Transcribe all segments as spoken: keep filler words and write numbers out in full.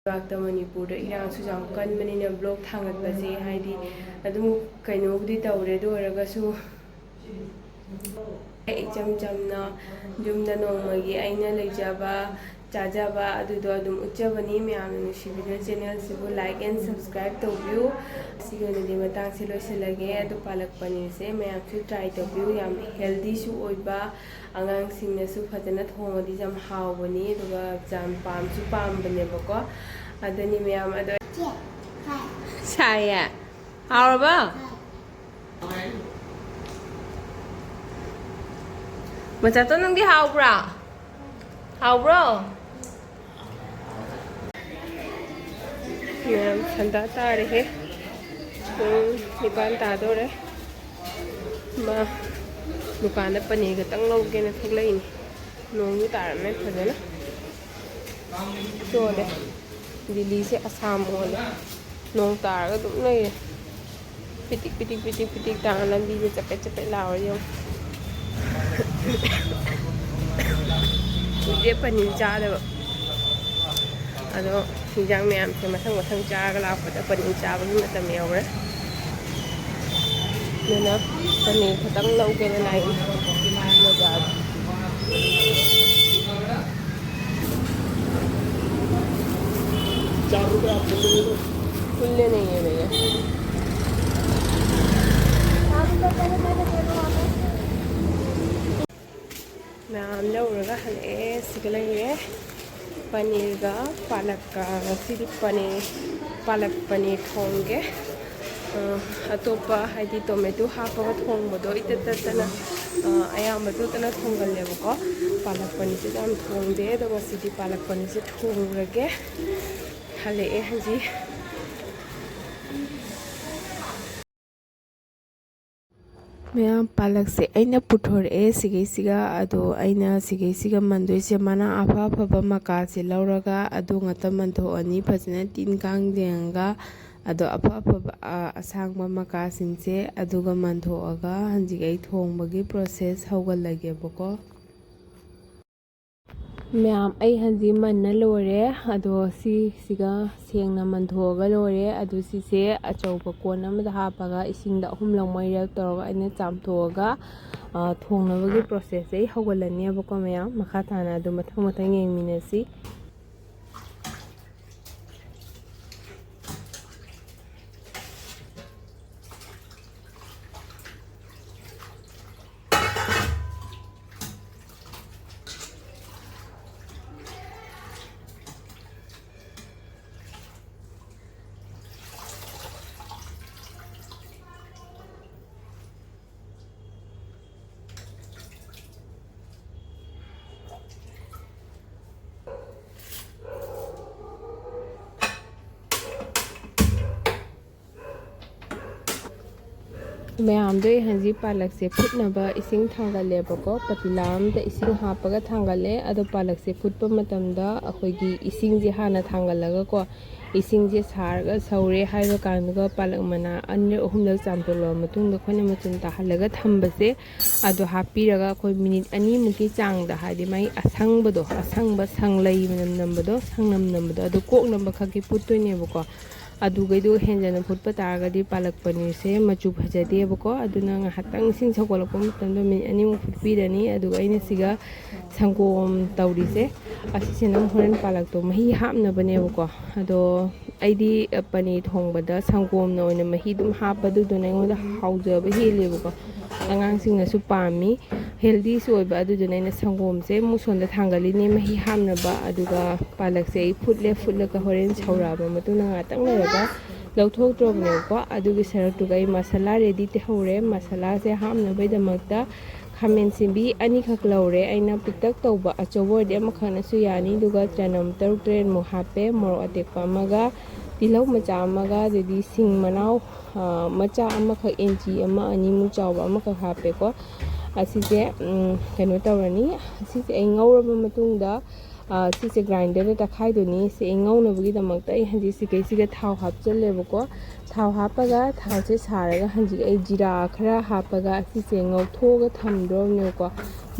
ꯂꯩꯕꯥꯛꯇ ꯃꯅꯤꯄꯨꯔꯗ ꯏꯔꯥꯡꯁꯨ ꯌꯥꯝ ꯀꯟꯕꯅꯤꯅ ꯕ꯭ꯂꯣꯛ ꯊꯥꯡꯒꯠꯄꯁꯦ ꯍꯥꯏꯗꯤ ꯑꯗꯨꯝ ꯀꯩꯅꯣꯕꯨꯗꯤ ꯇꯧꯔꯦ, ꯑꯗꯨ ꯑꯣꯏꯔꯒꯁꯨ ꯏꯆꯝ ꯆꯝꯅ ꯌꯨꯝꯗ ꯅꯣꯡꯃꯒꯤ ꯑꯩꯅ ꯂꯩꯖꯕ ꯆꯥꯖꯕ ꯑꯗꯨꯗꯣ ꯑꯗꯨꯝ ꯎꯠꯆꯕꯅꯤ꯫ ꯃꯌꯥꯝꯅ ꯅꯨꯡꯁꯤꯕꯤꯗꯨꯅ ꯆꯦꯅꯦꯜꯁꯤꯕꯨ like and subscribe ꯇꯧꯕꯤꯌꯨ꯫ ꯑꯁꯤꯒꯤ ꯑꯣꯏꯅꯗꯤ ꯃꯇꯥꯡꯁꯦ ꯂꯣꯏꯁꯤꯜꯂꯒꯦ꯫ ꯑꯗꯨ ꯄꯥꯂꯛ ꯄꯅꯤꯔꯁꯦ ꯃꯌꯥꯝꯁꯨ ꯇ꯭ꯔꯥꯏ ꯇꯧꯕꯤꯌꯨ꯫ ꯌꯥꯝ ꯍꯦꯜꯗꯤꯁꯨ ꯑꯣꯏꯕ, ꯑꯉꯥꯡꯁꯤꯡꯅꯁꯨ ꯐꯖꯅ ꯊꯣꯡꯉꯗꯤ ꯌꯥꯝ ꯍꯥꯎꯕꯅꯤ, ꯑꯗꯨꯒ ꯌꯥꯝ ꯄꯥꯝꯁꯨ ꯄꯥꯝꯕꯅꯦꯕꯀꯣ꯫ ꯑꯗꯨꯅꯤ ꯃꯌꯥꯝ꯫ ꯑꯗꯣ ꯁꯥꯏꯌꯦ꯫ ꯍꯥꯎꯔꯕ? ꯃꯆꯥꯇꯣꯟ, ꯅꯪꯗꯤ ꯍꯥꯎꯕ꯭ꯔꯥ? ꯍꯥꯎꯕ꯭ꯔꯣ? ꯃꯌꯥꯝ ꯁꯟꯗꯥ ꯇꯥꯔꯦꯍꯦ꯫ ꯄꯨꯡ ꯅꯤꯄꯥꯟ ꯇꯥꯗꯣꯔꯦ꯫ ꯃꯥ ꯗꯨꯀꯥꯟꯗ ꯄꯅꯤꯔ ꯈꯛꯇꯪ ꯂꯧꯒꯦꯅ ꯊꯣꯛꯂꯛꯏꯅꯤ꯫ ꯅꯣꯡꯁꯨ ꯇꯥꯔꯝꯃꯦ ꯐꯖꯅ꯫ ꯆꯣꯠꯂꯦ꯫ ꯗꯤꯜꯂꯤꯁꯦ ꯑꯁꯥꯝ ꯑꯣꯜꯂꯦ꯫ ꯅꯣꯡ ꯇꯥꯔꯒ ꯑꯗꯨꯝ ꯂꯩꯔꯦ꯫ ꯄꯤꯇꯤꯛ ꯄꯤꯇꯤꯛ ꯄꯤꯇꯤꯛ ꯄꯤꯇꯤꯛ ꯇꯥꯔꯒ ꯂꯝꯕꯤꯁꯦ ꯆꯄꯦꯠ ꯆꯄꯦꯠ ꯂꯥꯎꯔꯦ ꯌꯦꯡꯉꯣ꯫ ꯀꯨꯏꯔꯦ ꯄꯅꯤꯔ ꯆꯥꯗꯕ꯫ ꯑꯗꯣ ꯍꯤꯟꯖꯥꯡ ꯃꯌꯥꯝꯁꯦ ꯃꯊꯪ ꯃꯊꯪ ꯆꯥꯔꯒ ꯂꯥꯛꯄꯗ ꯄꯅꯤꯔ ꯆꯥꯕꯒꯤ ꯃꯇꯝ ꯌꯧꯔꯦ꯫ ꯑꯗꯨꯅ ꯄꯅꯤꯔ ꯈꯛꯇꯪ ꯂꯧꯒꯦꯅ ꯂꯥꯛꯏꯅꯤ ꯕꯖꯥꯔꯗ꯫ चार रुपये आप फुल ले लो। फुल ले नहीं है भैया। ꯃꯌꯥꯝ ꯂꯧꯔꯒ ꯍꯜꯂꯛꯑꯦ꯫ ꯁꯤꯒ ꯂꯩꯔꯦ ꯄꯅꯤꯔꯒ ꯄꯥꯂꯛꯀ꯫ ꯉꯁꯤꯗꯤ ꯄꯅꯤꯔ, ꯄꯥꯂꯛ ꯄꯅꯤꯔ ꯊꯣꯡꯒꯦ꯫ ꯑ, ꯑꯇꯣꯞꯄ ꯍꯥꯏꯗꯤ ꯇꯣꯃꯦꯇꯣ ꯍꯥꯞꯄꯒ ꯊꯣꯡꯕꯗꯣ ꯏꯇꯠ ꯇꯠꯇꯅ, ꯑ, ꯑꯌꯥꯝꯕ ꯇꯠꯇꯅ ꯊꯣꯡꯒꯜꯂꯦꯕꯀꯣ꯫ ꯄꯥꯂꯛ ꯄꯅꯤꯔꯁꯦ ꯌꯥꯝ ꯊꯣꯡꯗꯦ, ꯑꯗꯣ ꯉꯁꯤꯗꯤ ꯄꯥꯂꯛ ꯄꯅꯤꯔꯁꯦ ꯊꯣꯡꯉꯒꯦ꯫ ꯍꯜꯂꯛꯑꯦ ꯍꯧꯖꯤꯛ꯫ ꯃꯌꯥꯝ ꯄꯥꯂꯛꯁꯦ ꯑꯩꯅ ꯄꯨꯊꯣꯔꯛꯑꯦ ꯁꯤꯒꯩꯁꯤꯒ꯫ ꯑꯗꯣ ꯑꯩꯅ ꯁꯤꯒꯩꯁꯤꯒ ꯃꯟꯗꯣꯏꯁꯦ ꯃꯅꯥ ꯑꯐ ꯑꯐꯕ ꯃꯀꯥꯁꯦ ꯂꯧꯔꯒ ꯑꯗꯨ ꯉꯥꯛꯇ ꯃꯟꯊꯣꯛꯑꯅꯤ꯫ ꯐꯖꯅ ꯇꯤꯟ ꯀꯥꯡ ꯌꯦꯡꯉꯒ ꯑꯗꯣ ꯑꯐ ꯑꯐꯕ, ꯑ, ꯑꯁꯥꯡꯕ ꯃꯀꯥꯁꯤꯡꯁꯦ ꯑꯗꯨꯒ ꯃꯟꯊꯣꯛꯑꯒ ꯍꯧꯖꯤꯛ ꯑꯩ ꯊꯣꯡꯕꯒꯤ ꯄ꯭ꯔꯣꯁꯦꯁ ꯍꯧꯒꯠꯂꯒꯦꯕꯀꯣ꯫ ꯃꯌꯥꯝ, ꯑꯩ ꯍꯧꯖꯤꯛ ꯃꯟꯅ ꯂꯣꯏꯔꯦ꯫ ꯑꯗꯣ ꯁꯤꯁꯤꯒ ꯁꯦꯡꯅ ꯃꯟꯊꯣꯛꯑꯒ ꯂꯣꯏꯔꯦ꯫ ꯑꯗꯨ ꯁꯤꯁꯦ ꯑꯆꯧꯕ ꯀꯣꯟ ꯑꯃꯗ ꯍꯥꯞꯄꯒ ꯏꯁꯤꯡꯗ ꯑꯍꯨꯝꯂꯛ ꯃꯔꯤꯔꯛ ꯇꯧꯔꯒ ꯑꯩꯅ ꯆꯥꯝꯊꯣꯛꯑꯒ, ꯑ, ꯊꯣꯡꯅꯕꯒꯤ ꯄ꯭ꯔꯣꯁꯦꯁꯁꯦ ꯑꯩ ꯍꯧꯒꯠꯂꯅꯦꯕꯀꯣ ꯃꯌꯥꯝ꯫ ꯃꯈꯥ ꯇꯥꯅ ꯑꯗꯨ ꯃꯊꯪ ꯃꯊꯪ ꯌꯦꯡꯃꯤꯟꯅꯁꯤ꯫ ꯃꯌꯥꯝꯗꯣ ꯑꯩ ꯍꯧꯖꯤꯛ ꯄꯥꯂꯛꯁꯦ ꯐꯨꯠꯅꯕ ꯏꯁꯤꯡ ꯊꯥꯡꯒꯠꯂꯦꯕꯀꯣ꯫ ꯄꯇꯤꯂꯥ ꯑꯝꯗ ꯏꯁꯤꯡ ꯍꯥꯞꯄꯒ ꯊꯥꯡꯒꯠꯂꯦ꯫ ꯑꯗꯣ ꯄꯥꯂꯛꯁꯦ ꯐꯨꯠꯄ ꯃꯇꯝꯗ ꯑꯩꯈꯣꯏꯒꯤ ꯏꯁꯤꯡꯁꯦ ꯍꯥꯟꯅ ꯊꯥꯡꯒꯠꯂꯒꯀꯣ, ꯏꯁꯤꯡꯁꯦ ꯁꯥꯔꯒ ꯁꯧꯔꯦ ꯍꯥꯏꯕ ꯀꯥꯟꯗꯨꯒ ꯄꯥꯂꯛ ꯃꯅꯥ ꯑꯅꯤꯔꯛ ꯑꯍꯨꯝꯂꯛ ꯆꯥꯝꯊꯣꯛꯂꯕ ꯃꯇꯨꯡꯗ ꯑꯩꯈꯣꯏꯅ ꯃꯆꯨꯝ ꯇꯥꯍꯜꯂꯒ ꯊꯝꯕꯁꯦ, ꯑꯗꯣ ꯍꯥꯞꯄꯤꯔꯒ ꯑꯩꯈꯣꯏ ꯃꯤꯅꯤꯠ ꯑꯅꯤꯃꯨꯛꯀꯤ ꯆꯥꯡꯗ, ꯍꯥꯏꯗꯤ ꯃꯥꯒꯤ ꯑꯁꯪꯕꯗꯣ, ꯑꯁꯪꯕ ꯁꯪꯂꯩ ꯃꯅꯝ ꯅꯝꯕꯗꯣ, ꯁꯪꯅꯝ ꯅꯝꯕꯗꯣ, ꯑꯗꯨ ꯀꯣꯛꯅꯕ ꯈꯛꯀꯤ ꯐꯨꯠꯇꯣꯏꯅꯦꯕꯀꯣ꯫ ꯑꯗꯨꯒꯩꯗꯨ ꯍꯦꯟꯖꯟꯅ ꯐꯨꯠꯄ ꯇꯥꯔꯒꯗꯤ ꯄꯥꯂꯛ ꯄꯅꯤꯔꯁꯦ ꯃꯆꯨ ꯐꯖꯗꯦꯕꯀꯣ꯫ ꯑꯗꯨꯅ ꯉꯥꯏꯍꯥꯛꯇꯪ ꯏꯁꯤꯡ ꯁꯧꯒꯠꯂꯛꯄ ꯃꯇꯝꯗ ꯃꯤꯅꯤꯠ ꯑꯅꯤꯃꯨꯛ ꯐꯨꯠꯄꯤꯔꯅꯤ꯫ ꯑꯗꯨꯒ ꯑꯩꯅ ꯁꯤꯒ ꯁꯪꯒꯣꯝ ꯇꯧꯔꯤꯁꯦ, ꯑꯁꯤꯁꯤꯅ ꯍꯣꯔꯦꯟ ꯄꯥꯂꯛꯇꯣ ꯃꯍꯤ ꯍꯥꯞꯅꯕꯅꯦꯕꯀꯣ꯫ ꯑꯗꯣ ꯑꯩꯗꯤ, ꯑ, ꯄꯅꯤꯔ ꯊꯣꯡꯕꯗ ꯁꯪꯒꯣꯝꯅ ꯑꯣꯏꯅ ꯃꯍꯤ ꯑꯗꯨꯝ ꯍꯥꯞꯄ, ꯑꯗꯨꯗꯨꯅ ꯑꯩꯉꯣꯟꯗ ꯍꯥꯎꯖꯕ ꯍꯦꯜꯂꯦꯕꯀꯣ꯫ ꯑꯉꯥꯡꯁꯤꯡꯅꯁꯨ ꯄꯥꯝꯃꯤ, ꯍꯦꯜꯗꯤꯁꯨ ꯑꯣꯏꯕ, ꯑꯗꯨꯗꯨꯅ ꯑꯩꯅ ꯁꯪꯒꯣꯝꯁꯦ ꯃꯨꯁꯣꯟꯗ ꯊꯥꯡꯒꯠꯂꯤꯅꯦ ꯃꯍꯤ ꯍꯥꯞꯅꯕ꯫ ꯑꯗꯨꯒ ꯄꯥꯂꯛꯁꯦ ꯑꯩ ꯐꯨꯠꯂꯦ, ꯐꯨꯠꯂꯒ ꯍꯣꯔꯦꯟ ꯁꯧꯔꯛꯑꯕ ꯃꯇꯨꯡꯗ ꯉꯥꯛꯇꯪ ꯂꯩꯔꯒ ꯂꯧꯊꯣꯛꯇ꯭ꯔꯕꯅꯦꯕꯀꯣ꯫ ꯑꯗꯨꯒꯤ ꯁꯔꯨꯛꯇꯨꯒ ꯑꯩ ꯃꯁꯥꯂꯥ ꯔꯦꯗꯤ ꯇꯧꯍꯧꯔꯦ꯫ ꯃꯁꯥꯂꯥꯁꯦ ꯍꯥꯞꯅꯕꯒꯤꯗꯃꯛꯇ ꯈꯥꯃꯦꯟ ꯁꯤꯟꯕꯤ ꯑꯅꯤꯈꯛ ꯂꯧꯔꯦ꯫ ꯑꯩꯅ ꯄꯤꯛꯇꯛ ꯇꯧꯕ, ꯑꯆꯧꯕ ꯑꯣꯏꯔꯗꯤ ꯑꯃꯈꯛꯅꯁꯨ ꯌꯥꯅꯤ꯫ ꯑꯗꯨꯒ ꯆꯅꯝ ꯇꯔꯨꯛ ꯇꯔꯦꯠꯃꯨꯛ ꯍꯥꯞꯄꯦ, ꯃꯣꯔꯣꯛ ꯑꯇꯦꯛꯄ ꯑꯃꯒ, ꯇꯤꯜꯍꯧ ꯃꯆꯥ ꯑꯃꯒ, ꯑꯗꯩꯗꯤ ꯁꯤꯡ ꯃꯅꯥꯎ, ꯑ, ꯃꯆꯥ ꯑꯃꯈꯛ, ꯏꯟꯆꯤ ꯑꯃ ꯑꯅꯤꯃꯨꯛ ꯆꯥꯎꯕ ꯑꯃꯈꯛ ꯍꯥꯞꯄꯦꯀꯣ꯫ ꯑꯁꯤꯁꯦ, ꯎꯝ, ꯀꯩꯅꯣ ꯇꯧꯔꯅꯤ꯫ ꯑꯁꯤꯁꯦ ꯑꯩ ꯉꯧꯔꯕ ꯃꯇꯨꯡꯗ, ꯑ, ꯁꯤꯁꯦ ꯒ꯭ꯔꯥꯏꯟꯗꯔꯗ ꯇꯛꯈꯥꯏꯗꯣꯏꯅꯤ꯫ ꯁꯤ ꯑꯩ ꯉꯧꯅꯕꯒꯤꯗꯃꯛꯇ ꯑꯩ ꯍꯧꯖꯤꯛ ꯁꯤꯈꯩꯁꯤꯒ ꯊꯥꯎ ꯍꯥꯞꯆꯜꯂꯦꯕꯀꯣ꯫ ꯊꯥꯎ ꯍꯥꯞꯄꯒ, ꯊꯥꯎꯁꯦ ꯁꯥꯔꯒ ꯍꯧꯖꯤꯛ ꯑꯩ ꯖꯤꯔꯥ ꯈꯔ ꯍꯥꯞꯄꯒ ꯁꯤꯁꯦ ꯉꯧꯊꯣꯛꯑꯒ ꯊꯝꯗ꯭ꯔꯣꯕꯅꯦꯕꯀꯣ꯫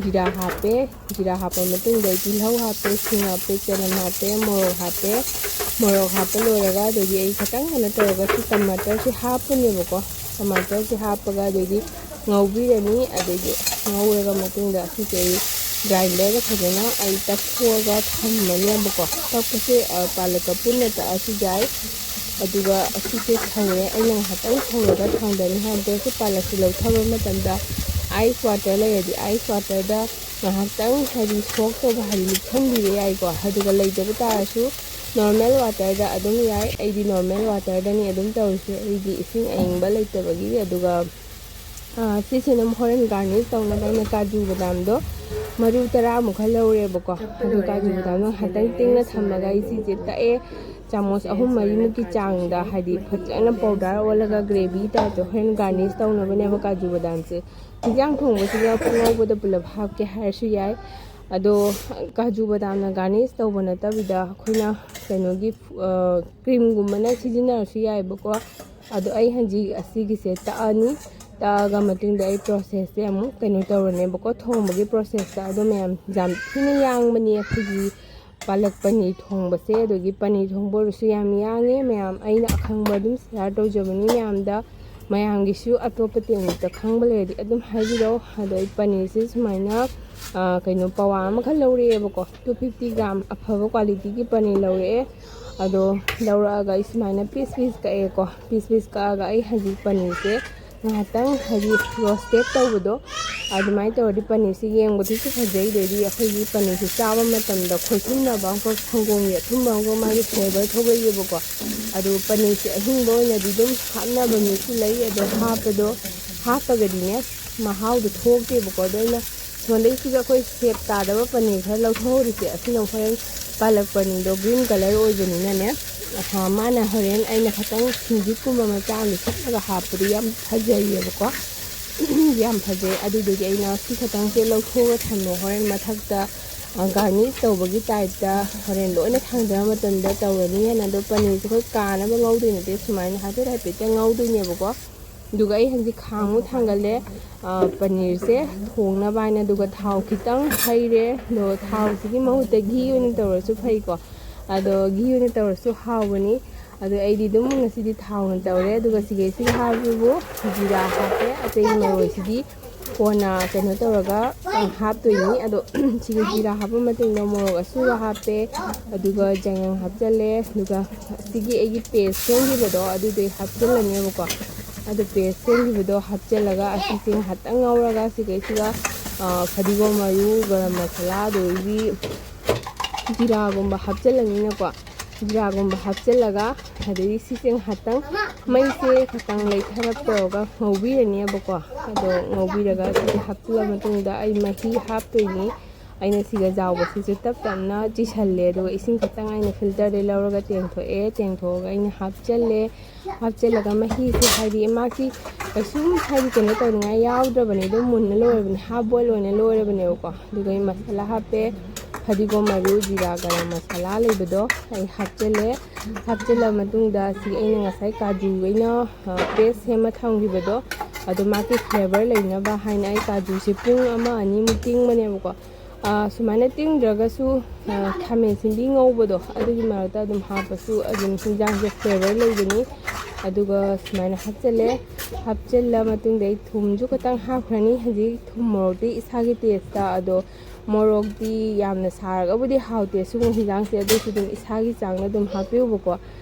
ꯖꯤꯔꯥ ꯍꯥꯞꯄꯦ꯫ ꯖꯤꯔꯥ ꯍꯥꯞꯄ ꯃꯇꯨꯡꯗ ꯑꯩ ꯇꯤꯜꯍꯧ ꯍꯥꯞꯄꯦ, ꯁꯤꯡ ꯍꯥꯞꯄꯦ, ꯆꯅꯝ ꯍꯥꯞꯄꯦ, ꯃꯣꯔꯣꯛ ꯍꯥꯞꯄꯦ꯫ ꯃꯣꯔꯣꯛ ꯍꯥꯞꯄ ꯂꯣꯏꯔꯒ ꯑꯗꯒꯤ ꯑꯩ ꯈꯤꯇꯪ ꯀꯩꯅꯣ ꯇꯧꯔꯒ ꯁꯤ ꯇꯃꯥꯇꯔꯁꯦ ꯍꯥꯞꯄꯅꯦꯕꯀꯣ꯫ ꯇꯃꯥꯇꯔꯁꯦ ꯍꯥꯞꯄꯒ ꯑꯗꯩꯗꯤ ꯉꯧꯕꯤꯔꯅꯤ꯫ ꯑꯗꯩꯗꯤ ꯉꯧꯔꯒ ꯃꯇꯨꯡꯗ ꯑꯁꯤꯁꯦ ꯑꯩ ꯒ꯭ꯔꯥꯏꯟꯗꯔꯗ ꯐꯖꯅ ꯑꯩ ꯇꯛꯊꯣꯛꯑꯒ ꯊꯝꯃꯅꯦꯕꯀꯣ꯫ ꯇꯛꯄꯁꯦ ꯄꯥꯜꯂꯛꯀ ꯄꯨꯟꯅ ꯇꯛꯑꯁꯨ ꯌꯥꯏ꯫ ꯑꯗꯨꯒ ꯑꯁꯤꯁꯦ ꯁꯧꯔꯦ꯫ ꯑꯩꯅ ꯉꯥꯏꯍꯥꯛꯇꯪ ꯁꯧꯔꯒ ꯊꯥꯡꯗꯅꯤ ꯍꯥꯏꯕꯗꯁꯨ ꯄꯥꯜꯂꯛꯁꯤ ꯂꯧꯊꯕ ꯃꯇꯝꯗ ꯑꯥꯏꯁ ꯋꯥꯇꯔ ꯂꯩꯔꯗꯤ ꯑꯥꯏꯁ ꯋꯥꯇꯔꯗ ꯉꯥꯏꯍꯥꯛꯇꯪ ꯍꯥꯏꯗꯤ ꯁꯣꯛ ꯇꯧꯕ ꯍꯥꯏꯗꯤ ꯂꯨꯞꯁꯟꯕꯤꯕ ꯌꯥꯏꯀꯣ꯫ ꯑꯗꯨꯒ ꯂꯩꯇꯕ ꯇꯥꯔꯁꯨ ꯅꯣꯔꯃꯦꯜ ꯋꯥꯇꯔꯗ ꯑꯗꯨꯝ ꯌꯥꯏ꯫ ꯑꯩꯗꯤ ꯅꯣꯔꯃꯦꯜ ꯋꯥꯇꯔꯗꯅꯤ ꯑꯗꯨꯝ ꯇꯧꯔꯤꯁꯦ꯫ ꯑꯩꯗꯤ ꯏꯁꯤꯡ ꯑꯏꯪꯕ ꯂꯩꯇꯕꯒꯤ꯫ ꯑꯗꯨꯒ ꯁꯤꯁꯤꯅ ꯍꯣꯔꯦꯟ ꯒꯥꯔꯅꯤꯁ ꯇꯧꯅꯕ ꯑꯩꯅ ꯀꯥꯖꯨ ꯕꯗꯥꯝꯗꯣ ꯃꯔꯨ ꯇꯔꯥꯃꯨꯛ ꯈꯔ ꯂꯧꯔꯦꯕꯀꯣ꯫ ꯑꯗꯨ ꯀꯥꯖꯨ ꯕꯗꯥꯝꯗꯣ ꯉꯥꯏꯍꯥꯛꯇꯪ ꯇꯤꯡꯅ ꯊꯝꯃꯒ ꯑꯩ ꯁꯤꯁꯦ ꯇꯛꯑꯦ꯫ ꯆꯥꯃꯁ ꯑꯍꯨꯝ ꯃꯔꯤꯃꯨꯛꯀꯤ ꯆꯥꯡꯗ ꯍꯥꯏꯗꯤ ꯐꯖꯅ ꯄꯥꯎꯗꯔ ꯑꯣꯜꯂꯒ ꯒ꯭ꯔꯦꯚꯤ ꯇꯥꯏꯞꯇ ꯍꯣꯔꯦꯟ ꯒꯥꯔꯅꯤꯁ ꯇꯧꯅꯕꯅꯦꯕ ꯀꯥꯖꯨ ꯕꯗꯥꯝꯁꯦ꯫ ꯍꯤꯟꯖꯥꯡ ꯊꯣꯡꯕꯁꯤꯗ ꯄꯨꯡꯉꯧꯕꯗ ꯄꯨꯂꯞ ꯍꯥꯞꯀꯦ ꯍꯥꯏꯔꯁꯨ ꯌꯥꯏ꯫ ꯑꯗꯣ ꯀꯥꯖꯨ ꯕꯗꯥꯝꯅ ꯒꯥꯔꯅꯤꯁ ꯇꯧꯕ ꯅꯠꯇꯕꯤꯗ ꯑꯩꯈꯣꯏꯅ ꯀꯩꯅꯣꯒꯤ ꯀ꯭ꯔꯤꯝꯒꯨꯝꯕꯅ ꯁꯤꯖꯤꯟꯅꯔꯁꯨ ꯌꯥꯏꯑꯕꯀꯣ꯫ ꯑꯗꯣ ꯑꯩ ꯍꯧꯖꯤꯛ ꯑꯁꯤꯒꯤꯁꯦ ꯇꯛꯑꯅꯤ꯫ ꯇꯛꯑꯒ ꯃꯇꯨꯡꯗ ꯑꯩ ꯄ꯭ꯔꯣꯁꯦꯁꯁꯦ ꯑꯃꯨꯛ ꯀꯩꯅꯣ ꯇꯧꯔꯅꯦꯕꯀꯣ꯫ ꯊꯣꯡꯕꯒꯤ ꯄ꯭ꯔꯣꯁꯦꯁꯇ ꯑꯗꯣ ꯃꯌꯥꯝ ꯌꯥꯝ ꯊꯤꯅ ꯌꯥꯡꯕꯅꯤ ꯑꯩꯈꯣꯏꯒꯤ ꯄꯥꯂꯛ ꯄꯅꯤꯔ ꯊꯣꯡꯕꯁꯦ꯫ ꯑꯗꯒꯤ ꯄꯅꯤꯔ ꯊꯣꯡꯕ ꯑꯣꯏꯔꯁꯨ ꯌꯥꯝ ꯌꯥꯡꯉꯦ꯫ ꯃꯌꯥꯝ ꯑꯩꯅ ꯑꯈꯪꯕ ꯑꯗꯨꯝ ꯁꯤꯌꯥꯔ ꯇꯧꯖꯕꯅꯤ ꯃꯌꯥꯝꯗ꯫ ꯃꯌꯥꯝꯒꯤꯁꯨ ꯑꯇꯣꯞꯄ ꯇꯦꯛꯅꯤꯛꯇ ꯈꯪꯕ ꯂꯩꯔꯗꯤ ꯑꯗꯨꯝ ꯍꯥꯏꯕꯤꯔꯛꯑꯣ꯫ ꯑꯗꯣ ꯑꯩ ꯄꯅꯤꯔꯁꯦ ꯁꯨꯃꯥꯏꯅ ꯀꯩꯅꯣ ꯄꯋꯥ ꯑꯃꯈꯛ ꯂꯧꯔꯛꯑꯦꯕꯀꯣ꯫ ꯇꯨ ꯐꯤꯐꯇꯤ ꯒ꯭ꯔꯥꯝ ꯑꯐꯕ ꯀ꯭ꯋꯥꯂꯤꯇꯤꯒꯤ ꯄꯅꯤꯔ ꯂꯧꯔꯛꯑꯦ꯫ ꯑꯗꯣ ꯂꯧꯔꯛꯑꯒ ꯑꯩ ꯁꯨꯃꯥꯏꯅ ꯄꯤꯁ ꯄꯤꯁ ꯀꯛꯑꯦꯀꯣ꯫ ꯄꯤꯁ ꯄꯤꯁ ꯀꯛꯑꯒ ꯑꯩ ꯍꯧꯖꯤꯛ ꯄꯅꯤꯔꯁꯦ ꯉꯥꯏꯍꯥꯛꯇꯪ ꯍꯥꯏꯗꯤ ꯔꯣꯁꯇꯦꯠ ꯇꯧꯕꯗꯣ ꯑꯗꯨꯃꯥꯏꯅ ꯇꯧꯔꯗꯤ ꯄꯅꯤꯔꯁꯦ ꯌꯦꯡꯕꯗꯁꯨ ꯐꯖꯩ꯫ ꯑꯗꯩꯗꯤ ꯑꯩꯈꯣꯏꯒꯤ ꯄꯅꯤꯔꯁꯦ ꯆꯥꯕ ꯃꯇꯝꯗ ꯈꯣꯏꯊꯨꯝꯅꯕ ꯑꯃꯈꯛ, ꯁꯪꯒꯣꯝꯒꯤ ꯑꯊꯨꯝꯕ ꯑꯃꯈꯛ ꯃꯥꯒꯤ ꯐ꯭ꯂꯦꯕꯔ ꯊꯣꯛꯂꯛꯑꯦꯕꯀꯣ꯫ ꯑꯗꯨ ꯄꯅꯤꯔꯁꯦ ꯑꯍꯤꯡꯕ ꯑꯣꯏꯅꯗꯤ ꯑꯗꯨꯝ ꯍꯥꯞꯅꯕ ꯃꯤꯁꯨ ꯂꯩ꯫ ꯑꯗꯣ ꯍꯥꯞꯄꯗꯣ ꯍꯥꯞꯄꯒꯗꯤꯅꯦ ꯃꯍꯥꯎꯗꯣ ꯊꯣꯛꯇꯦꯕꯀꯣ꯫ ꯑꯗꯣ ꯑꯩꯅ ꯁꯣꯝꯗꯩꯁꯤꯗ ꯑꯩꯈꯣꯏ ꯁꯦꯞ ꯇꯥꯗꯕ ꯄꯅꯤꯔ ꯈꯔ ꯂꯧꯊꯣꯛꯍꯧꯔꯤꯁꯦ꯫ ꯑꯁꯤꯅ ꯍꯣꯔꯦꯟ ꯄꯥꯂꯛ ꯄꯅꯤꯔꯗꯣ ꯒ꯭ꯔꯤꯟ ꯀꯂꯔ ꯑꯣꯏꯕꯅꯤꯅꯅꯦ꯫ ꯃꯥꯅ ꯍꯣꯔꯦꯟ ꯑꯩꯅ ꯈꯤꯇꯪ ꯁꯤꯡꯖꯤꯠꯀꯨꯝꯕ ꯃꯆꯥ ꯑꯃ ꯂꯤꯈꯠꯂꯒ ꯍꯥꯞꯄꯗꯤ ꯌꯥꯝ ꯐꯖꯩꯌꯦꯕꯀꯣ꯫ ꯌꯥꯝ ꯐꯖꯩ꯫ ꯑꯗꯨꯗꯨꯒꯤ ꯑꯩꯅ ꯁꯤ ꯈꯛꯇꯪꯁꯦ ꯂꯧꯊꯣꯛꯑꯒ ꯊꯝꯃꯦ꯫ ꯍꯣꯔꯦꯟ ꯃꯊꯛꯇ ꯒꯥꯔꯅꯤꯁ ꯇꯧꯕꯒꯤ ꯇꯥꯏꯞꯇ ꯍꯣꯔꯦꯟ ꯂꯣꯏꯅ ꯊꯥꯡꯗꯕ ꯃꯇꯝꯗ ꯇꯧꯔꯅꯤ ꯍꯥꯏꯅ꯫ ꯑꯗꯣ ꯄꯅꯤꯔꯁꯦ ꯑꯩꯈꯣꯏ ꯀꯥꯅꯕ ꯉꯧꯗꯣꯏ ꯅꯠꯇꯦ, ꯁꯨꯃꯥꯏꯅ ꯍꯥꯏꯐꯦꯠ ꯍꯥꯏꯐꯦꯠꯇ ꯉꯧꯗꯣꯏꯅꯦꯕꯀꯣ꯫ ꯑꯗꯨꯒ ꯑꯩ ꯍꯧꯖꯤꯛ ꯈꯥꯡꯃꯨꯛ ꯊꯥꯡꯒꯠꯂꯦ, ꯑ, ꯄꯅꯤꯔꯁꯦ ꯊꯣꯡꯅꯕ ꯍꯥꯏꯅ꯫ ꯑꯗꯨꯒ ꯊꯥꯎ ꯈꯤꯇꯪ ꯍꯩꯔꯦ꯫ ꯑꯗꯣ ꯊꯥꯎꯁꯤꯒꯤ ꯃꯍꯨꯠꯇ ꯘꯤ ꯑꯣꯏꯅ ꯇꯧꯔꯁꯨ ꯐꯩꯀꯣ꯫ ꯑꯗꯣ ꯘꯤ ꯑꯣꯏꯅ ꯇꯧꯔꯁꯨ ꯍꯥꯎꯕꯅꯤ꯫ ꯑꯗꯣ ꯑꯩꯗꯤ ꯑꯗꯨꯝ ꯉꯁꯤꯗꯤ ꯊꯥꯎꯅ ꯇꯧꯔꯦ꯫ ꯑꯗꯨꯒ ꯁꯤꯒꯩꯁꯤꯒ ꯍꯥꯞꯄꯕꯨ ꯖꯤꯔꯥ ꯍꯥꯞꯄꯦ꯫ ꯑꯇꯩ ꯃꯔꯣꯏꯁꯤꯗꯤ ꯀꯣꯟꯅ ꯀꯩꯅꯣ ꯇꯧꯔꯒ, ꯑ, ꯍꯥꯞꯇꯣꯏꯅꯤ꯫ ꯑꯗꯣ ꯁꯤꯒ ꯖꯤꯔꯥ ꯍꯥꯞꯄ ꯃꯇꯨꯡꯗ ꯃꯣꯔꯣꯛ ꯑꯁꯨꯕ ꯍꯥꯞꯄꯦ, ꯑꯗꯨꯒ ꯆꯉꯥꯡ ꯍꯥꯞꯆꯜꯂꯦ, ꯑꯗꯨꯒ ꯁꯤꯒꯤ ꯑꯩꯒꯤ ꯄꯦꯁ ꯁꯦꯝꯈꯤꯕꯗꯣ ꯑꯗꯨꯗꯣ ꯑꯩ ꯍꯥꯞꯆꯤꯜꯂꯅꯦꯕꯀꯣ꯫ ꯑꯗꯨ ꯄꯦꯁ ꯁꯦꯝꯈꯤꯕꯗꯣ ꯍꯥꯞꯆꯤꯜꯂꯒ ꯑꯁꯤꯁꯦ ꯉꯥꯏꯍꯥꯛꯇꯪ ꯉꯧꯔꯒ ꯁꯤꯒꯩꯁꯤꯒ, ꯑ, ꯐꯗꯤꯒꯣꯝ ꯃꯔꯨ, ꯒꯔꯝ ꯃꯁꯥꯂꯥ, ꯑꯗꯒꯤ ꯖꯤꯔꯥꯒꯨꯝꯕ ꯍꯥꯞꯆꯤꯜꯂꯅꯤꯅꯀꯣ꯫ ꯖꯤꯔꯥꯒꯨꯝꯕ ꯍꯥꯞꯆꯤꯜꯂꯒ, ꯑꯗꯒꯤ ꯁꯤꯁꯦ ꯉꯥꯏꯍꯥꯛꯇꯪ ꯃꯩꯁꯦ ꯈꯤꯇꯪ ꯂꯩꯊꯔꯞ ꯇꯧꯔꯒ ꯉꯧꯕꯤꯔꯅꯦꯕꯀꯣ꯫ ꯑꯗꯣ ꯉꯧꯕꯤꯔꯒ ꯁꯤꯁꯦ ꯍꯥꯞꯆꯤꯜꯂ ꯃꯇꯨꯡꯗ ꯑꯩ ꯃꯍꯤ ꯍꯥꯞꯇꯣꯏꯅꯤ꯫ ꯑꯩꯅ ꯁꯤꯒ ꯌꯥꯎꯕꯁꯤꯁꯨ ꯇꯞ ꯇꯞꯅ ꯆꯤꯁꯜꯂꯦ, ꯑꯗꯨꯒ ꯏꯁꯤꯡ ꯈꯤꯇꯪ ꯑꯩꯅ ꯐꯤꯜꯇꯔꯗꯩ ꯂꯧꯔꯒ ꯇꯦꯡꯊꯣꯛꯑꯦ꯫ ꯇꯦꯡꯊꯣꯛꯑꯒ ꯑꯩꯅ ꯍꯥꯞꯆꯜꯂꯦ꯫ ꯍꯥꯞꯆꯜꯂꯒ ꯃꯍꯤꯁꯦ, ꯍꯥꯏꯗꯤ, ꯃꯥꯁꯤ ꯀꯩꯁꯨꯝ, ꯍꯥꯏꯗꯤ, ꯀꯩꯅꯣ ꯇꯧꯅꯤꯡꯉꯥꯏ ꯌꯥꯎꯗ꯭ꯔꯕꯅꯤ, ꯑꯗꯨꯝ ꯃꯨꯟꯅ ꯂꯣꯏꯔꯕꯅꯤ, ꯍꯥꯐ ꯕꯣꯏꯜ ꯑꯣꯏꯅ ꯂꯣꯏꯔꯕꯅꯦꯕꯀꯣ꯫ ꯑꯗꯨꯒ ꯑꯩ ꯃꯁꯥꯂꯥ ꯍꯥꯞꯄꯦ, ꯐꯗꯤꯒꯣꯝ ꯃꯔꯨ, ꯖꯤꯔꯥ, ꯒꯔꯝ ꯃꯁꯥꯂꯥ ꯂꯩꯕꯗꯣ ꯑꯩ ꯍꯥꯞꯆꯜꯂꯦ꯫ ꯍꯥꯞꯆꯤꯜꯂ ꯃꯇꯨꯡꯗ ꯁꯤ ꯑꯩꯅ ꯉꯁꯥꯏ ꯀꯥꯖꯨ ꯑꯩꯅ, ꯑ, ꯄꯦꯁ ꯁꯦꯝꯃ ꯊꯝꯈꯤꯕꯗꯣ, ꯑꯗꯣ ꯃꯥꯒꯤ ꯐ꯭ꯂꯦꯕꯔ ꯂꯩꯅꯕ ꯍꯥꯏꯅ ꯑꯩ ꯀꯥꯖꯨꯁꯦ ꯄꯨꯡ ꯑꯃ ꯑꯅꯤꯃꯨꯛ ꯇꯤꯡꯕꯅꯦꯕꯀꯣ꯫ ꯑ, ꯁꯨꯃꯥꯏꯅ ꯇꯤꯡꯗ꯭ꯔꯒꯁꯨ, ꯑ, ꯈꯥꯃꯦꯟ ꯑꯁꯤꯟꯕꯤ ꯉꯧꯕꯗꯣ ꯑꯗꯨꯒꯤ ꯃꯔꯛꯇ ꯑꯗꯨꯝ ꯍꯥꯞꯄꯁꯨ ꯑꯗꯨꯝ ꯍꯤꯟꯖꯥꯡꯁꯦ ꯐ꯭ꯂꯦꯕꯔ ꯂꯩꯕꯅꯤ꯫ ꯑꯗꯨꯒ ꯁꯨꯃꯥꯏꯅ ꯍꯥꯞꯆꯜꯂꯦ꯫ ꯍꯥꯞꯆꯤꯜꯂ ꯃꯇꯨꯡꯗ ꯑꯩ ꯊꯨꯝꯁꯨ ꯈꯤꯇꯪ ꯍꯥꯞꯈ꯭ꯔꯅꯤ꯫ ꯍꯧꯖꯤꯛ ꯊꯨꯝ ꯃꯣꯔꯣꯛꯇꯤ ꯏꯁꯥꯒꯤ ꯇꯦꯁꯇ, ꯑꯗꯣ ꯃꯣꯔꯣꯛꯇꯤ ꯌꯥꯝꯅ ꯁꯥꯔꯒꯕꯨꯗꯤ ꯍꯥꯎꯇꯦ ꯁꯤꯒꯨꯝꯕ ꯍꯤꯟꯖꯥꯡꯁꯦ, ꯑꯗꯨꯏꯁꯨ ꯑꯗꯨꯝ ꯏꯁꯥꯒꯤ ꯆꯥꯡꯗ ꯑꯗꯨꯝ ꯍꯥꯞꯄꯤꯌꯨꯕꯀꯣ꯫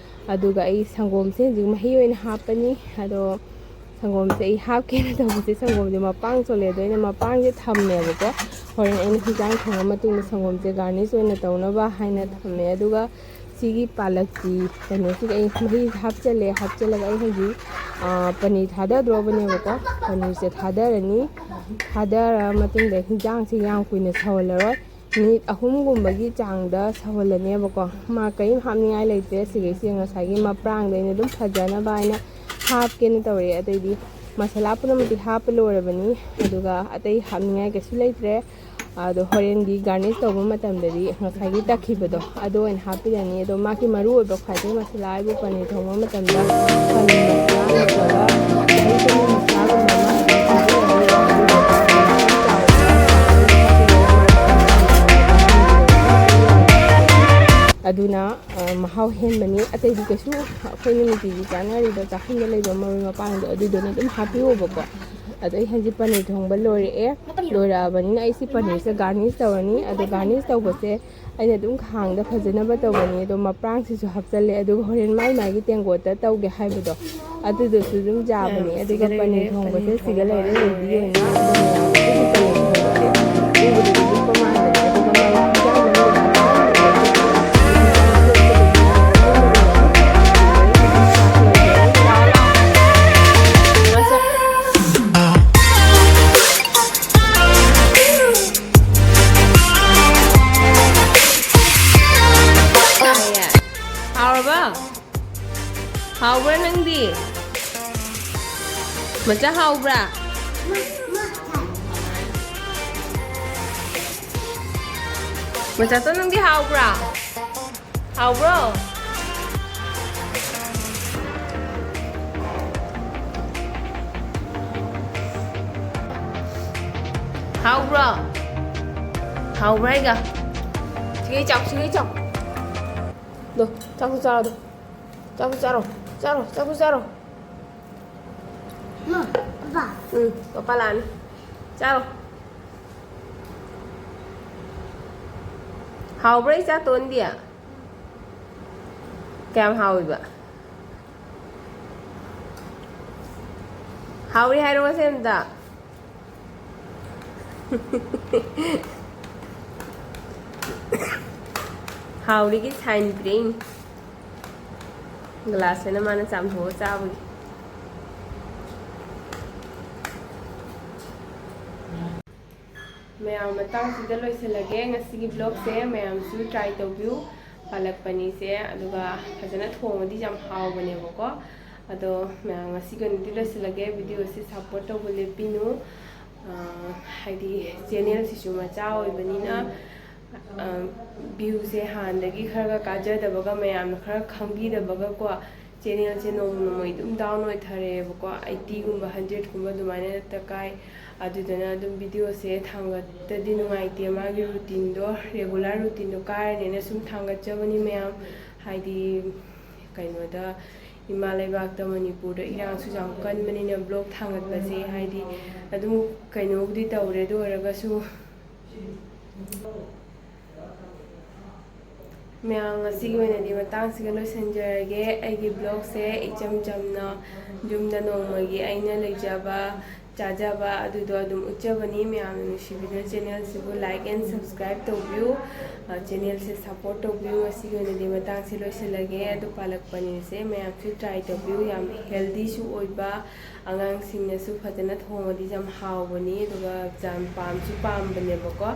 ꯑꯗꯨꯒ ꯑꯩ ꯁꯪꯒꯣꯝꯁꯦ ꯍꯧꯖꯤꯛ ꯃꯍꯤ ꯑꯣꯏꯅ ꯍꯥꯞꯄꯅꯤ꯫ ꯑꯗꯣ ꯁꯪꯒꯣꯝꯁꯦ ꯑꯩ ꯍꯥꯞꯀꯦꯅ ꯇꯧꯕꯁꯦ ꯁꯪꯒꯣꯝꯁꯦ ꯃꯄꯥꯡ ꯆꯣꯠꯂꯦ, ꯑꯗꯣ ꯑꯩꯅ ꯃꯄꯥꯡꯁꯦ ꯊꯝꯃꯦꯕꯀꯣ꯫ ꯍꯣꯔꯦꯟ ꯑꯩꯅ ꯍꯤꯟꯖꯥꯡ ꯊꯣꯡꯉ ꯃꯇꯨꯡꯗ ꯁꯪꯒꯣꯝꯁꯦ ꯒꯥꯔꯅꯤꯁ ꯑꯣꯏꯅ ꯇꯧꯅꯕ ꯍꯥꯏꯅ ꯊꯝꯃꯦ꯫ ꯑꯗꯨꯒ ꯁꯤꯒꯤ ꯄꯥꯂꯛꯀꯤ ꯀꯩꯅꯣꯁꯤꯗ ꯑꯩ ꯃꯍꯤ ꯍꯥꯞꯆꯜꯂꯦ꯫ ꯍꯥꯞꯆꯜꯂꯒ ꯑꯩ ꯍꯧꯖꯤꯛ, ꯑ, ꯄꯅꯤꯔ ꯊꯥꯗꯗ꯭ꯔꯣꯕꯅꯦꯕꯀꯣ꯫ ꯄꯅꯤꯔꯁꯦ ꯊꯥꯗꯔꯅꯤ꯫ ꯊꯥꯗꯔ ꯃꯇꯨꯡꯗ ꯍꯤꯟꯖꯥꯡꯁꯦ ꯌꯥꯝ ꯀꯨꯏꯅ ꯁꯧꯍꯜꯂꯔꯣꯏ꯫ ꯃꯤꯅꯤꯠ ꯑꯍꯨꯝꯒꯨꯝꯕꯒꯤ ꯆꯥꯡꯗ ꯁꯧꯍꯜꯂꯅꯦꯕꯀꯣ꯫ ꯃꯥ ꯀꯔꯤꯝ ꯍꯥꯞꯅꯤꯡꯉꯥꯏ ꯂꯩꯇ꯭ꯔꯦ꯫ ꯁꯤꯒꯩꯁꯦ ꯉꯁꯥꯏꯒꯤ ꯃꯄ꯭ꯔꯥꯡꯗ ꯑꯩꯅ ꯑꯗꯨꯝ ꯐꯖꯅꯕ ꯍꯥꯏꯅ ꯍꯥꯞꯀꯦꯅ ꯇꯧꯔꯦ꯫ ꯑꯇꯩꯗꯤ ꯃꯁꯥꯂꯥ ꯄꯨꯝꯅꯃꯛꯇꯤ ꯍꯥꯞꯄ ꯂꯣꯏꯔꯕꯅꯤ꯫ ꯑꯗꯨꯒ ꯑꯇꯩ ꯍꯥꯞꯅꯤꯡꯉꯥꯏ ꯀꯩꯁꯨ ꯂꯩꯇ꯭ꯔꯦ꯫ ꯑꯗꯣ ꯍꯣꯔꯦꯟꯗꯤ ꯒꯥꯔꯅꯤꯁ ꯇꯧꯕ ꯃꯇꯝꯗꯗꯤ ꯉꯁꯥꯏꯒꯤ ꯇꯛꯈꯤꯕꯗꯣ ꯑꯗꯨ ꯑꯣꯏꯅ ꯍꯥꯞꯄꯤꯔꯅꯤ꯫ ꯑꯗꯣ ꯃꯥꯒꯤ ꯃꯔꯨ ꯑꯣꯏꯕ ꯈ꯭ꯋꯥꯏꯗꯒꯤ ꯃꯁꯥꯂꯥ ꯍꯥꯏꯕꯨ ꯄꯅꯤꯔ ꯊꯣꯡꯕ ꯃꯇꯝꯗ ꯄꯅꯤꯔ ꯃꯁꯥꯂꯥ ꯅꯠꯇ꯭ꯔꯒ ꯑꯩ ꯑꯗꯨꯅ ꯑ, ꯃꯍꯥꯎ ꯍꯦꯟꯕꯅꯤ꯫ ꯑꯇꯩꯗꯤ ꯀꯩꯁꯨ ꯑꯩꯈꯣꯏꯅ ꯅꯨꯡꯇꯤꯒꯤ ꯆꯥꯅꯔꯤꯕ ꯆꯥꯛꯈꯨꯝꯗ ꯂꯩꯕ ꯃꯔꯣꯏ ꯃꯄꯥꯡꯗꯣ ꯑꯗꯨꯗꯣꯅ ꯑꯗꯨꯝ ꯍꯥꯞꯄꯤꯌꯣꯕꯀꯣ꯫ ꯑꯗꯣ ꯑꯩ ꯍꯧꯖꯤꯛ ꯄꯅꯤꯔ ꯊꯣꯡꯕ ꯂꯣꯏꯔꯛꯑꯦ꯫ ꯂꯣꯏꯔꯛꯑꯕꯅꯤꯅ ꯑꯩ ꯁꯤ ꯄꯅꯤꯔꯁꯦ ꯒꯥꯔꯅꯤꯁ ꯇꯧꯔꯅꯤ꯫ ꯑꯗꯣ ꯒꯥꯔꯅꯤꯁ ꯇꯧꯕꯁꯦ ꯑꯩꯅ ꯑꯗꯨꯝ ꯈꯥꯡꯗ ꯐꯖꯅꯕ ꯇꯧꯒꯅꯤ꯫ ꯑꯗꯣ ꯃꯄ꯭ꯔꯥꯡꯁꯤꯁꯨ ꯍꯥꯞꯆꯜꯂꯦ꯫ ꯑꯗꯨꯒ ꯍꯣꯔꯦꯟ ꯃꯥꯏ ꯃꯥꯏꯒꯤ ꯇꯦꯡꯀꯣꯠꯇ ꯇꯧꯒꯦ ꯍꯥꯏꯕꯗꯣ ꯑꯗꯨꯗꯨꯁꯨ ꯑꯗꯨꯝ ꯌꯥꯕꯅꯦ꯫ ꯑꯗꯨꯒ ꯄꯅꯤꯔ ꯊꯣꯡꯕꯁꯦ ꯁꯤꯗ ꯂꯩꯔꯦ, ꯔꯦꯗꯤ ꯑꯣꯏꯅ꯫ ꯑꯗꯨꯒ ꯄꯅꯤꯔ ꯊꯣꯡꯕꯁꯦ ꯎꯕꯗꯗꯤ ꯂꯨꯞꯄ ꯃꯥꯟꯕꯅꯦ꯫ ꯑꯗꯨꯒ ꯃꯥꯒꯤ ꯍꯤꯟꯖꯥꯡ ꯃꯅꯨꯡꯗ ꯍꯥꯎꯔꯕ? ꯍꯥꯎꯕ꯭ꯔꯥ ꯅꯪꯗꯤ? ꯃꯆꯥ ꯍꯥꯎꯕ꯭ꯔꯥ? ꯃꯆꯥꯇꯣꯟ, ꯅꯪꯗꯤ ꯍꯥꯎꯕ꯭ꯔꯥ? ꯍꯥꯎꯕ꯭ꯔꯣ? ꯍꯥꯎꯕ꯭ꯔꯣ? ꯍꯥꯎꯕ꯭ꯔꯥ ꯍꯥꯏꯒ? ꯁꯤꯒꯩ ꯆꯥꯎ, ꯁꯤꯒꯩ ꯆꯥꯎ꯫ ꯗꯣ, ꯆꯥꯛꯁꯨ ꯆꯥꯔꯣ, ꯗꯣ꯫ ꯆꯥꯛꯁꯨ ꯆꯥꯔꯣ, ꯆꯥꯔꯣ, ꯆꯥꯛꯁꯨ ꯆꯥꯔꯣ꯫ ꯃꯥ, ꯄꯄꯥ꯫ ꯎꯝ, ꯄꯄꯥ ꯂꯥꯛꯑꯅꯤ꯫ ꯆꯥꯔꯣ꯫ ꯍꯥꯎꯕ꯭ꯔꯥ, ꯏꯆꯥ ꯇꯣꯟꯗꯤ? ꯀꯌꯥꯝ ꯍꯥꯎꯏꯕ? ꯍꯥꯎꯏ ꯍꯥꯏꯔꯣ, ꯉꯁꯤ ꯑꯝꯇ꯫ ꯍꯥꯎꯔꯤꯒꯤ sign ꯄꯤꯔꯛꯏꯅꯤ꯫ Glass ꯁꯤꯅ ꯃꯥꯅ ꯆꯥꯝꯊꯣꯛꯑ ꯆꯥꯕꯒꯤ꯫ ꯃꯌꯥꯝ, ꯃꯇꯥꯡꯁꯤꯗ ꯂꯣꯏꯁꯤꯜꯂꯒꯦ ꯉꯁꯤꯒꯤ vlog ꯁꯦ꯫ ꯃꯌꯥꯝꯁꯨ try ꯇꯧꯕꯤꯌꯨ꯫ ꯄꯥꯂꯛ ꯄꯅꯤꯔ ꯁꯦ ꯑꯗꯨꯒ ꯐꯖꯅ ꯊꯣꯡꯉꯗꯤ ꯌꯥꯝ ꯍꯥꯎꯕꯅꯦꯕꯀꯣ꯫ ꯑꯗꯣ ꯃꯌꯥꯝ, ꯉꯁꯤꯒꯤ ꯑꯣꯏꯅꯗꯤ ꯂꯣꯏꯁꯤꯜꯂꯒꯦ꯫ Video ꯁꯦ support ꯇꯧꯕ ꯂꯦꯞꯄꯤꯅꯨ꯫ ꯑꯥ, ꯍꯥꯏꯗꯤ channel ꯁꯤꯁꯨ ꯃꯆꯥ ꯑꯣꯏꯕꯅꯤꯅ, ꯑꯥ, view ꯁꯦ ꯍꯥꯟꯅꯗꯒꯤ ꯈꯔꯒ ꯀꯥꯖꯗꯕꯒ, ꯃꯌꯥꯝꯅ ꯈꯔ ꯈꯪꯕꯤꯗꯕꯒꯀꯣ, ꯆꯦꯅꯦꯜꯁꯦ ꯅꯣꯡꯃ ꯅꯣꯡꯃꯒꯤ ꯑꯗꯨꯝ ꯗꯥꯎꯟ ꯑꯣꯏꯊꯔꯛꯑꯦꯕꯀꯣ, ꯑꯩꯠꯇꯤꯒꯨꯝꯕ ꯍꯟꯗ꯭ꯔꯦꯠꯀꯨꯝꯕ ꯑꯗꯨꯃꯥꯏꯅ ꯍꯦꯛꯇ ꯀꯥꯏ꯫ ꯑꯗꯨꯗꯨꯅ ꯑꯗꯨꯝ ꯚꯤꯗꯤꯑꯣꯁꯦ ꯊꯥꯡꯒꯠꯇꯗꯤ ꯅꯨꯡꯉꯥꯏꯇꯦ, ꯃꯥꯒꯤ ꯔꯨꯇꯤꯟꯗꯣ, ꯔꯦꯒꯨꯂꯔ ꯔꯨꯇꯤꯟꯗꯣ ꯀꯥꯏꯔꯅꯦꯅ ꯁꯨꯝ ꯊꯥꯡꯒꯠꯆꯕꯅꯤ ꯃꯌꯥꯝ꯫ ꯍꯥꯏꯗꯤ ꯀꯩꯅꯣꯗ, ꯏꯃꯥ ꯂꯩꯕꯥꯛꯇ ꯃꯅꯤꯄꯨꯔꯗ ꯏꯔꯥꯡꯁꯨ ꯌꯥꯝ ꯀꯟꯕꯅꯤꯅ ꯕ꯭ꯂꯣꯛ ꯊꯥꯡꯒꯠꯄꯁꯦ ꯍꯥꯏꯗꯤ ꯑꯗꯨꯝ ꯀꯩꯅꯣꯕꯨꯗꯤ ꯇꯧꯔꯦ, ꯑꯗꯨ ꯑꯣꯏꯔꯒꯁꯨ ꯃꯌꯥꯝ, ꯉꯁꯤꯒꯤ ꯑꯣꯏꯅꯗꯤ ꯃꯇꯥꯡꯁꯤꯒ ꯂꯣꯏꯁꯤꯟꯖꯔꯒꯦ꯫ ꯑꯩꯒꯤ ꯕ꯭ꯂꯣꯒꯁꯦ ꯏꯆꯝ ꯆꯝꯅ ꯌꯨꯝꯗ ꯅꯣꯡꯃꯒꯤ ꯑꯩꯅ ꯂꯩꯖꯕ ꯆꯥꯖꯕ ꯑꯗꯨꯗꯣ ꯑꯗꯨꯝ ꯎꯠꯆꯕꯅꯤ꯫ ꯃꯌꯥꯝꯅ ꯅꯨꯡꯁꯤꯕꯤꯗꯨꯅ ꯆꯦꯅꯦꯜꯁꯤꯕꯨ like and subscribe ꯇꯧꯕꯤꯌꯨ, ꯆꯦꯅꯦꯜꯁꯦ ꯁꯞꯄꯣꯔꯠ ꯇꯧꯕꯤꯌꯨ꯫ ꯉꯁꯤꯒꯤ ꯑꯣꯏꯅꯗꯤ ꯃꯇꯥꯡꯁꯤ ꯂꯣꯏꯁꯤꯜꯂꯒꯦ꯫ ꯑꯗꯨ ꯄꯥꯂꯛ ꯄꯅꯤꯔꯁꯦ ꯃꯌꯥꯝꯁꯨ ꯇ꯭ꯔꯥꯏ ꯇꯧꯕꯤꯌꯨ, ꯌꯥꯝ ꯍꯦꯜꯗꯤꯁꯨ ꯑꯣꯏꯕ, ꯑꯉꯥꯡꯁꯤꯡꯅꯁꯨ ꯐꯖꯅ ꯊꯣꯡꯉꯗꯤ ꯌꯥꯝ ꯍꯥꯎꯕꯅꯤ, ꯑꯗꯨꯒ ꯌꯥꯝ ꯄꯥꯝꯁꯨ ꯄꯥꯝꯕꯅꯦꯕꯀꯣ꯫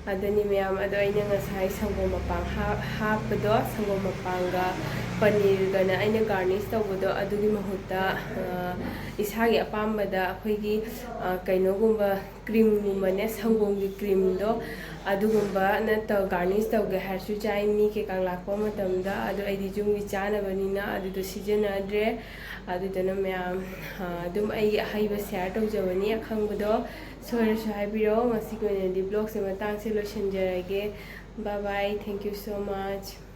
ꯑꯗꯨꯅꯤ ꯃꯌꯥꯝ, ꯑꯗꯣ ꯑꯩꯅ ꯉꯁꯥꯏ ꯁꯪꯒꯣꯝ ꯃꯄꯥꯡ ꯍꯥꯞ- ꯍꯥꯞꯄꯗꯣ, ꯁꯪꯒꯣꯝ ꯃꯄꯥꯡꯒ ꯄꯅꯤꯔꯒꯅ ꯑꯩꯅ ꯒꯥꯔꯅꯤꯁ ꯇꯧꯕꯗꯣ, ꯑꯗꯨꯒꯤ ꯃꯍꯨꯠꯇ, ꯑ, ꯏꯁꯥꯒꯤ ꯑꯄꯥꯝꯕꯗ ꯑꯩꯈꯣꯏꯒꯤ, ꯑ, ꯀꯩꯅꯣꯒꯨꯝꯕ, ꯀ꯭ꯔꯤꯝꯒꯨꯝꯕꯅꯦ, ꯁꯪꯒꯣꯝꯒꯤ ꯀ꯭ꯔꯤꯝꯗꯣ, ꯑꯗꯨꯒꯨꯝꯕ ꯅꯠꯇ ꯒꯥꯔꯅꯤꯁ ꯇꯧꯒꯦ ꯍꯥꯏꯔꯁꯨ ꯌꯥꯏ, ꯃꯤ ꯀꯩꯀꯥ ꯂꯥꯛꯄ ꯃꯇꯝꯗ꯫ ꯑꯗꯣ ꯑꯩꯗꯤ ꯌꯨꯝꯒꯤ ꯆꯥꯅꯕꯅꯤꯅ ꯑꯗꯨꯗꯣ ꯁꯤꯖꯤꯟꯅꯗ꯭ꯔꯦ꯫ ꯑꯗꯨꯗꯨꯅ ꯃꯌꯥꯝ, ꯑ, ꯑꯗꯨꯝ ꯑꯩꯒꯤ ꯑꯍꯩꯕ ꯁꯤꯌꯥꯔ ꯇꯧꯖꯕꯅꯤ, ꯑꯈꯪꯕꯗꯣ ꯁꯣꯏꯔꯁꯨ ꯍꯥꯏꯕꯤꯔꯛꯑꯣ꯫ ꯉꯁꯤꯒꯤ ꯑꯣꯏꯅꯗꯤ ꯕ꯭ꯂꯣꯒꯁꯦ ꯃꯇꯥꯡꯁꯦ ꯂꯣꯏꯁꯤꯟꯖꯔꯒꯦ꯫ Bye bye, thank you so much꯫